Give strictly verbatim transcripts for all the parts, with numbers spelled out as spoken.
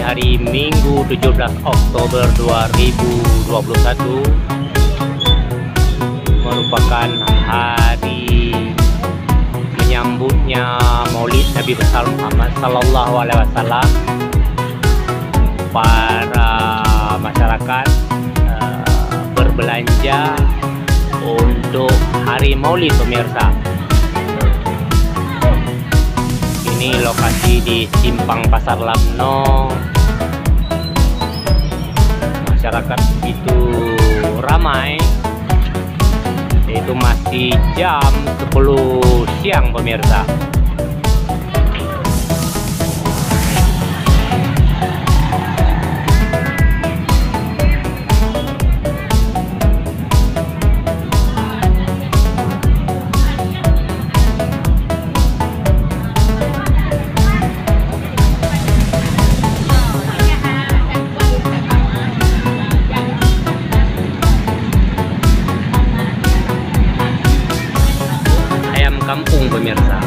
Hari Minggu tujuh belas Oktober dua ribu dua puluh satu merupakan hari menyambutnya Maulid Nabi Besar Muhammad sallallahu alaihi wasallam. Para masyarakat, eh, berbelanja untuk hari Maulid, pemirsa. Ini lokasi di Simpang Pasar Lamno. Masyarakat begitu ramai, yaitu masih jam sepuluh siang, pemirsa. Ayam kampung, pemirsa.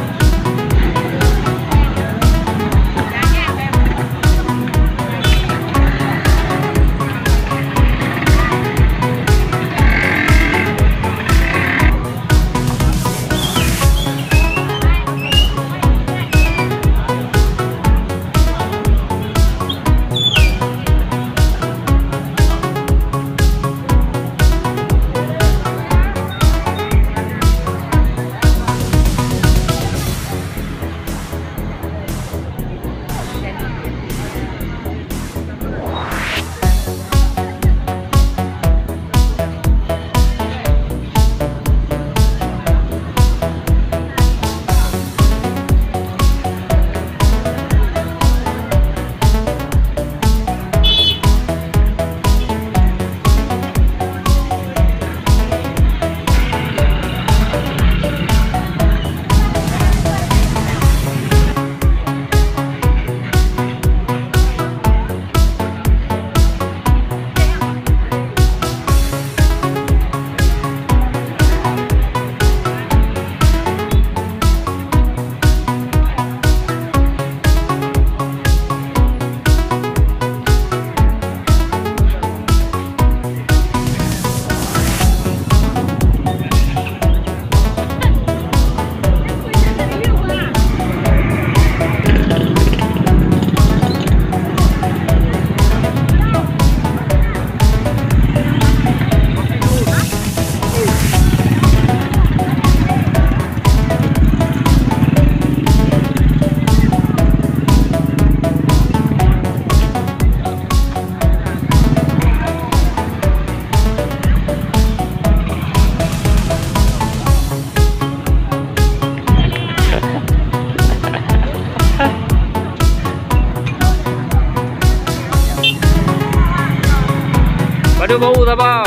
Padum bau sabar.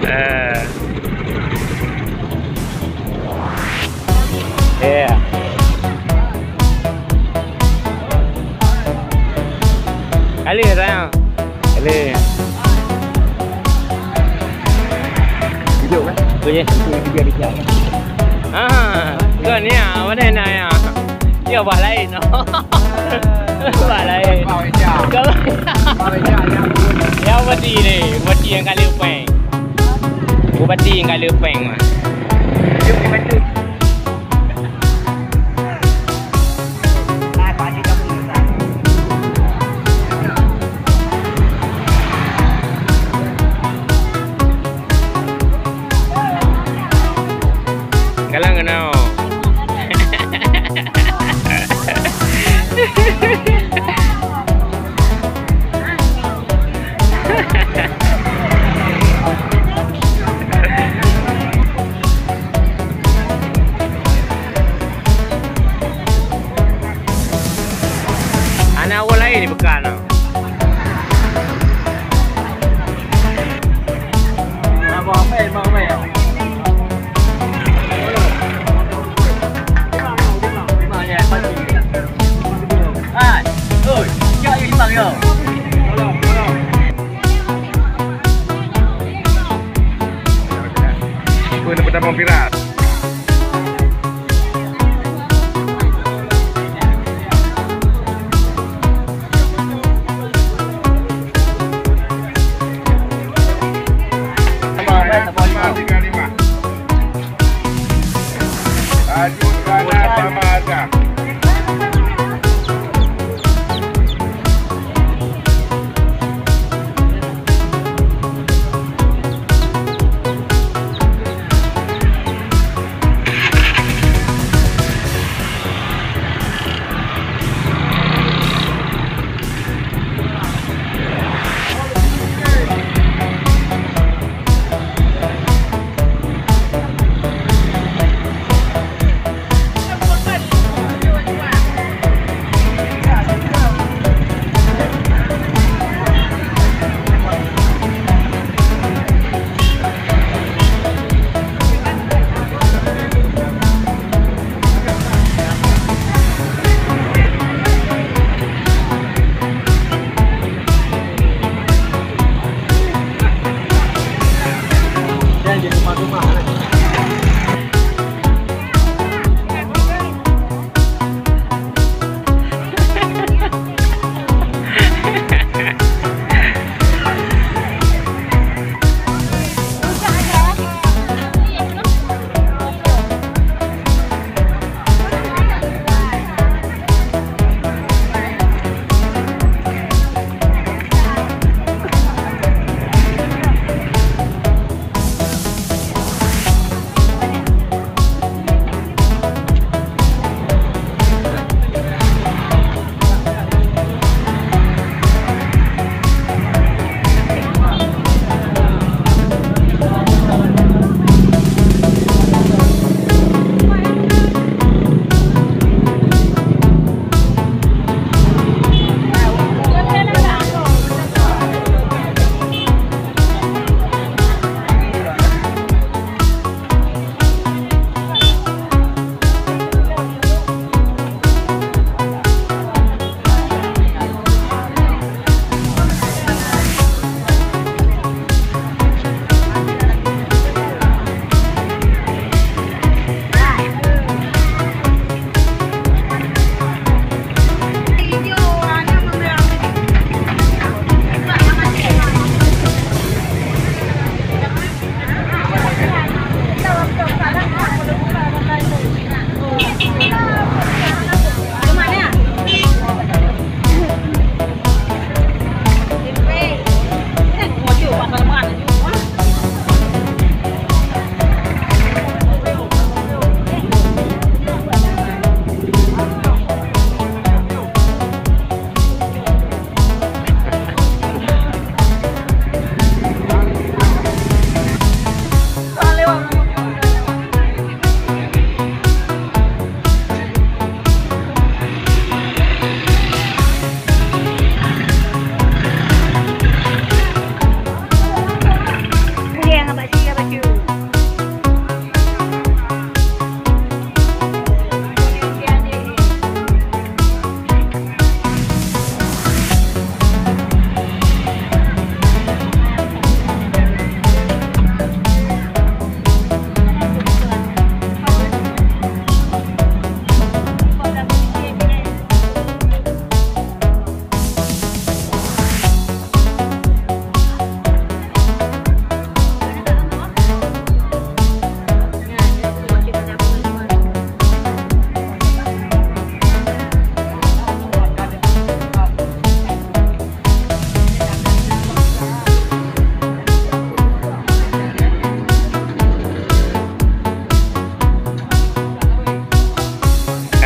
Eh. Ya. Kali sayang. Kali. Hidup kan? Boleh. Itu dia biar bijak. Ah, kan ya, mana nak ya? Ya, bah lain. Bah lain. Bah bijak. Bah bijak, ya. Ya, berarti ni, berarti yang kali upeng. Bupati nyang ka leupeng mah. Galang keunoe. Viral. Laju sana sama aja.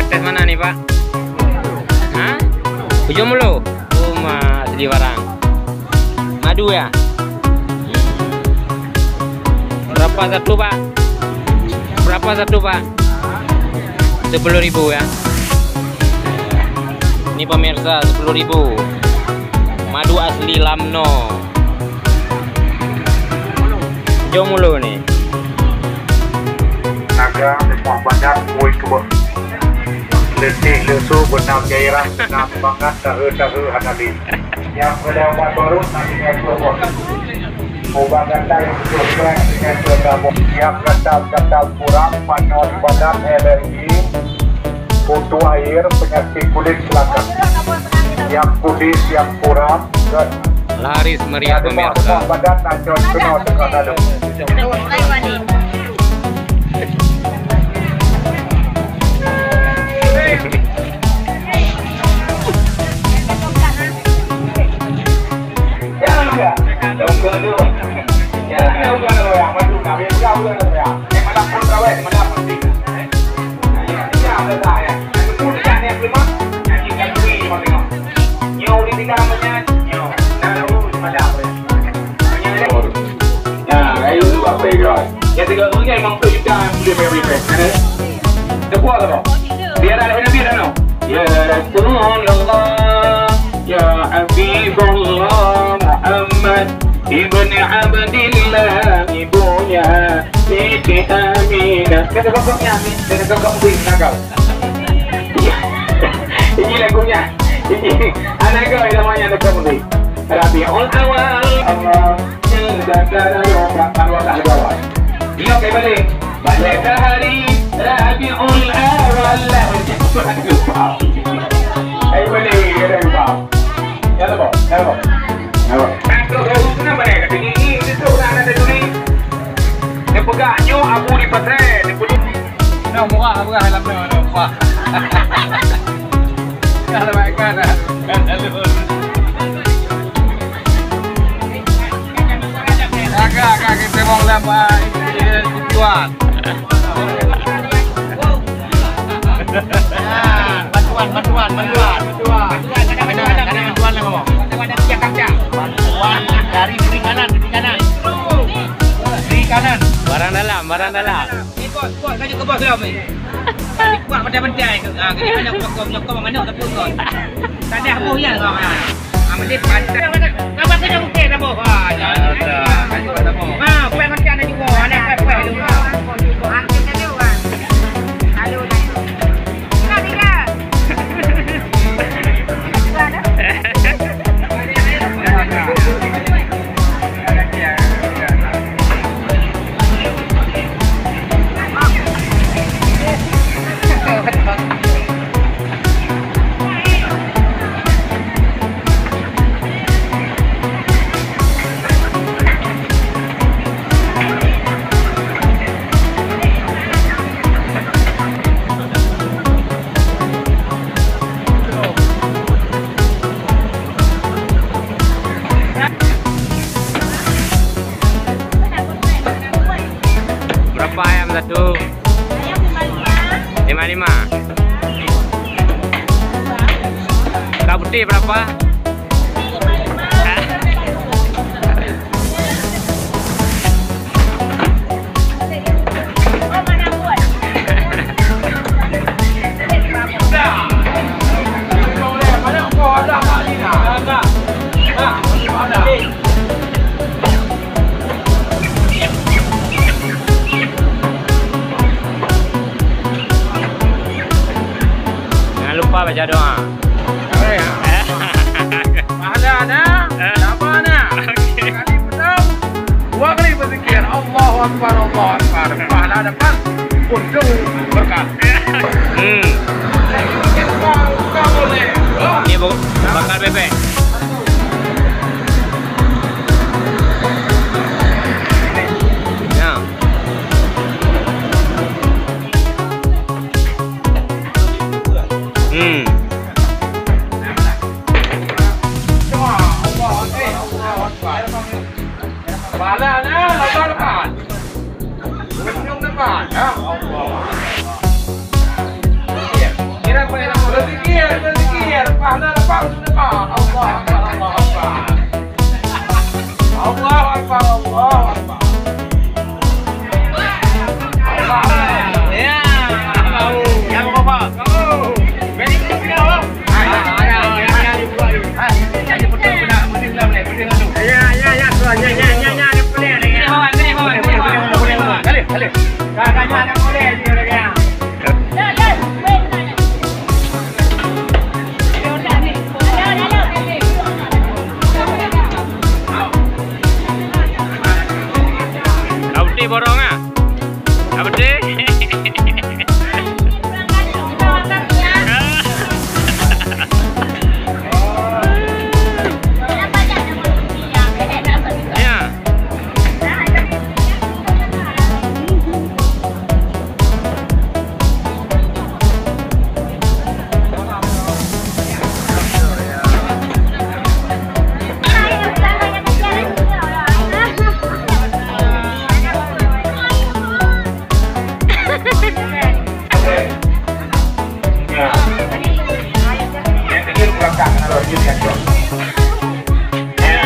Kates mana ni, Pak? Hah? Ujong Mulo? Oh, ma asli barang. Madu ya? Berapa satu, Pak? Berapa satu, Pak? Sepuluh ribu ya. Ini pemirsa, sepuluh ribu. Madu asli Lamno. Jom ulu ni. Naga leupah badan, woi keubah. Leuteh lesu beunam jairah, beunam mangat, tahe-tahe hana lé. Nyang peuleueh ubat barô, na tinggai dua boh. Ubat gata nyang sukses dengan geutabung. Siap gatal-gatal kurang, panyol badan, alergi, butuh air, penyakit kulit, silakan. Siap kulit, siap kurang, laris meriah pemirsa. Badan, nacon keunoe teuka dalam. Ya, ayo dulu apa yang kau? Ya, tiga puluh kan lima puluh juta yang boleh bayar beli. Ada buat apa? Biar ada Nabi dah no. Ya Rasulullah, ya Habibullah Muhammad ibn Abdillah, ibunya Siti Aminah. Kata kokoknya, kata kokok bui nakal. Ini lagunya. Ini anak kau yang namanya anak kau bui. Rabiul Awal. Allah. Nyoe ka balik. Balik ka hari Rabiul Awal. Hai, balik, ya, dah lupa. Ya, lupa. Ya, lupa. Ya, lupa. Aku baru senang balik. Kata gigi, itu orang ada duit. Dia pegang nyoe Abu di pasar. Dia pun Nah, murah, murah dalam tu, murah. Dah lah makan dah. Agak-agak kita mau lambat, tujuan. Bantuan, bantuan, bantuan. Bantuan, ada bantuan lah, ngomong. Bantuan dari Jakarta. Bantuan dari perikanan. Barang dalam, barang dalam. Ni bos, bos, kaju ke bos lom ni. Kuat pandai-pandai tu. Ha, kena nyokong, nyokong manok tapi ukon. Tak ada boh ya kau. Ha, mesti pantai. Apa kena bukit dah boh. Ha, ya. Ha, kuat macam mana juga. Ada kuat, kuat dulu. Aduh, dah. Tiga, tiga. Berapa ayam satu? Lima lima. Kak putih berapa? Jangan lupa baca doa. Pahala na, eh, apa na? Oke. Sekali petang, dua kali berzikir. Allahu Akbar, Allahu Akbar. Pahala dapat, untung berkah. Hmm. Ini bu-, bakar bebek. Ya. Hmm. Pahala na, lapar depan. Senyum depan. Ya Allah. Kira, kira, berzikir, berzikir. Pahala depan, depan. Allah Akbar, Allah Akbar. Allahu Akbar, Allahu Akbar. Ya. Ya, Bapak.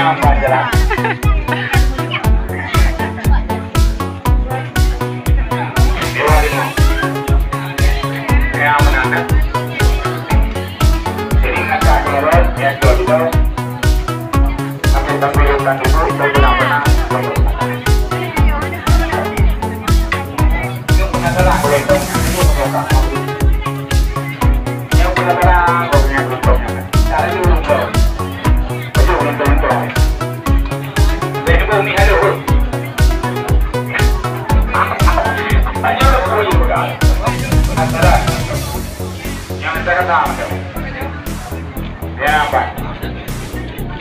Nampak jalan. Dua lima. Yang menang. Jadi, kata Herod, yang dua dua. Sampai sampai bukan dulu, saya pernah pernah. Yang pernah salah, boleh tahu. Yang pernah salah, boleh tahu. Cara dulu, boleh.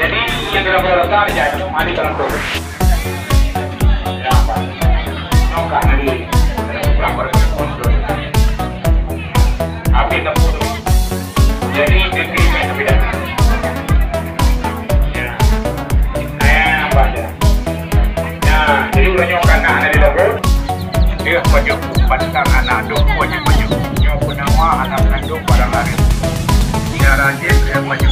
Jadi, nyang dalam bola besar, ya, mari dalam bola. Ya, Pak. Nyoka nanti. Habis tepuk. Jadi, jadi, tapi dah. Ya. Eh, nampak je. Ya, jadi ureueng nyoe kan aneuk di leuhô. Dia pajoh pantang aneuk dum pajoh-pajoh. Nyoe peunawa aneuk kandong barang laén. Ya, rajin, eh, pajoh.